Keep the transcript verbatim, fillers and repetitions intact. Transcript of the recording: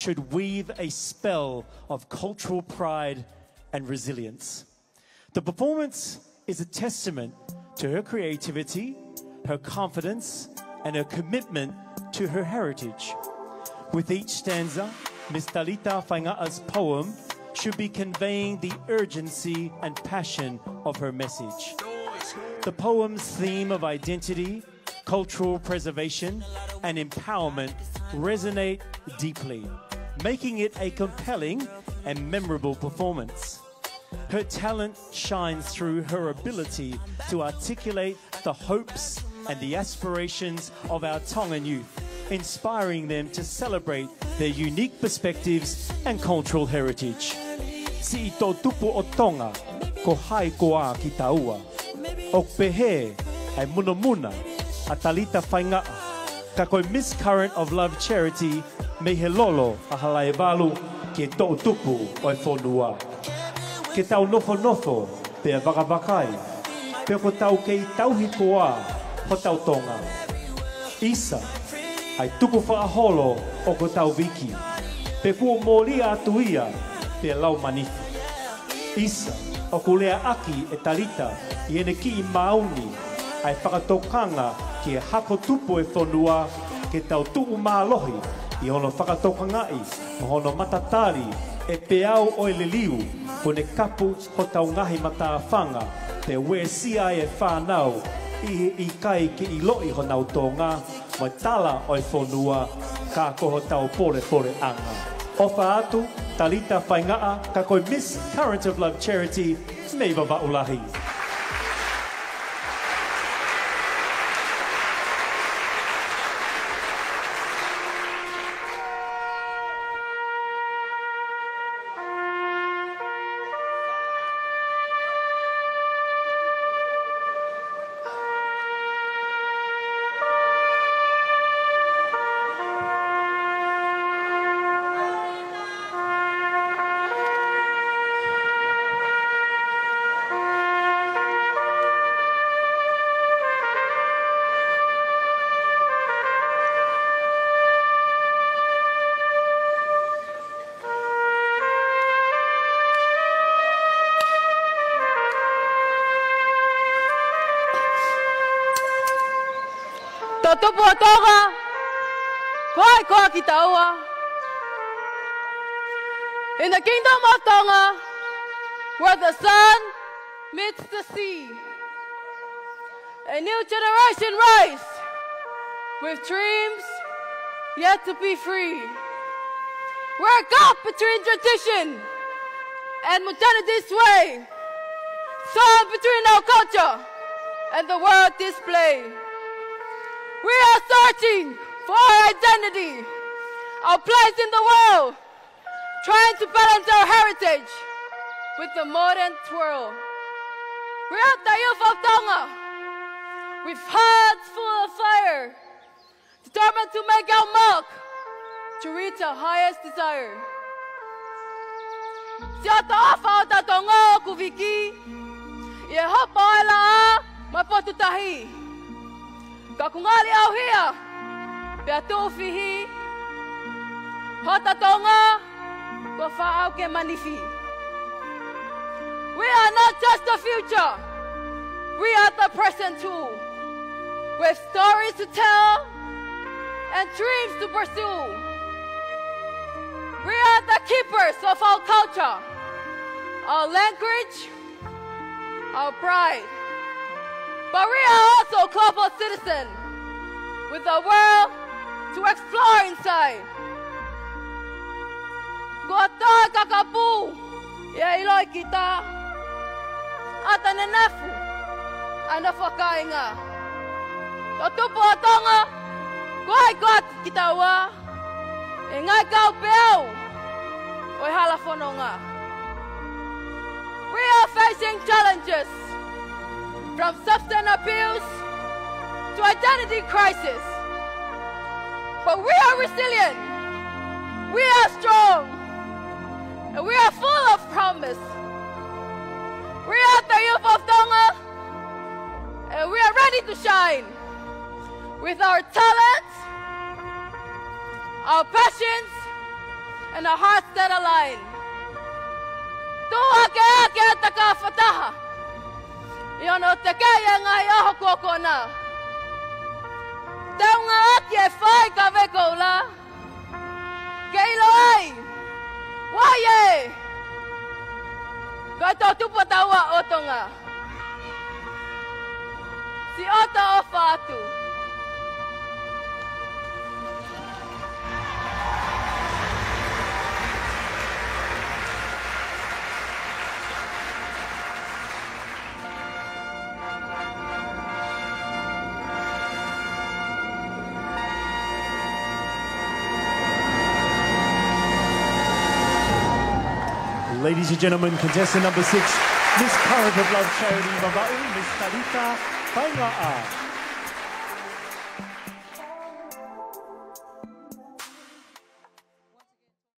should weave a spell of cultural pride and resilience. The performance is a testament to her creativity, her confidence, and her commitment to her heritage. With each stanza, Miss Talita Fainga'a's poem should be conveying the urgency and passion of her message. The poem's theme of identity, cultural preservation, and empowerment resonate deeply, making it a compelling and memorable performance. Her talent shines through her ability to articulate the hopes and the aspirations of our Tongan youth, inspiring them to celebrate their unique perspectives and cultural heritage. Siʻi toʻutupu ʻo Tonga, ko hai koā kitaua? ʻOku pehē ʻa e munamuna ʻa Talita Faingaʻa, ka ko e Miss Current of Love Charity mei he lolo ʻa Halaevalu ki he toʻutupu ʻo e fonua. Ke tau nofonofo pea vakavakai pe ʻoku tau kei tauhi koā hotau Tonga. ʻIsa, ʻa e tukufakaholo ʻoku tau viki, pe kuo mōlia atu ia pea lau manifi. ʻIsa, ʻoku leaʻaki ʻe Talita ʻi heʻene kiʻi maau ni ʻa e fakatokanga ki he hako tupu ʻo e fonua, ke tau tuʻu mālohi ʻi hono fakatokangaʻi mo hono matatali e peau ʻo e liliu, kuo ne kapu hotau ngaahi matāfanga, pea uesia ai e fānau ʻi he ʻikai ke ʻiloʻi honau Tonga mo e tala ʻo e fonua, ka ko hotau polepoleʻanga. ʻOfa atu, Talita Faingaʻa, ka ko e Miss Current of Love Charity mei Vavaʻu Lahi. Toʻutupu ʻo Tonga, ko hai koā kitaua? In the kingdom of Tonga, where the sun meets the sea, a new generation rise with dreams yet to be free. We're caught between tradition and modernity sway, torn between our culture and the world display. We are searching for our identity, our place in the world, trying to balance our heritage with the modern twirl. We are the youth of Tonga, with hearts full of fire, determined to make our mark, to reach our highest desire. Siʻoto ʻofa ʻo ta Tonga ʻoku viki ʻi he hopo ʻo e laʻā mo e potu tahi. Ka ʻoku ngali ʻauhia pea tuʻu fihi hota Tonga, ko faʻau ke manifi. We are not just the future, we are the present too, with stories to tell and dreams to pursue. We are the keepers of our culture, our language, our pride. But we are also global citizens with a world to explore inside. Kuo toe kakapu ia ʻiloʻi kita ʻa e nenefu ʻa e nofo kāinga. Toʻutupu ʻo Tonga, ko hai koā kitaua? ʻE ngaahi kau peau ʻo e hala fononga. We are facing challenges from substance abuse to identity crisis. But we are resilient, we are strong, and we are full of promise. We are the youth of Tonga, and we are ready to shine with our talents, our passions, And our hearts that align. Tuʻu hake ʻa e Takafataha ʻi hono tekeʻi e ngaahi ʻaho kuo kona. Teunga ʻaki e fai ka veko ula. Ke ʻilo ai, ʻoku ʻi ai e, ko e toʻutupu taua ʻo Tonga. Siʻoto ʻofa atu. Ladies and gentlemen, contestant number six, Miss Current of Love Charity Vavaʻu, Miss Talita Taingaʻa.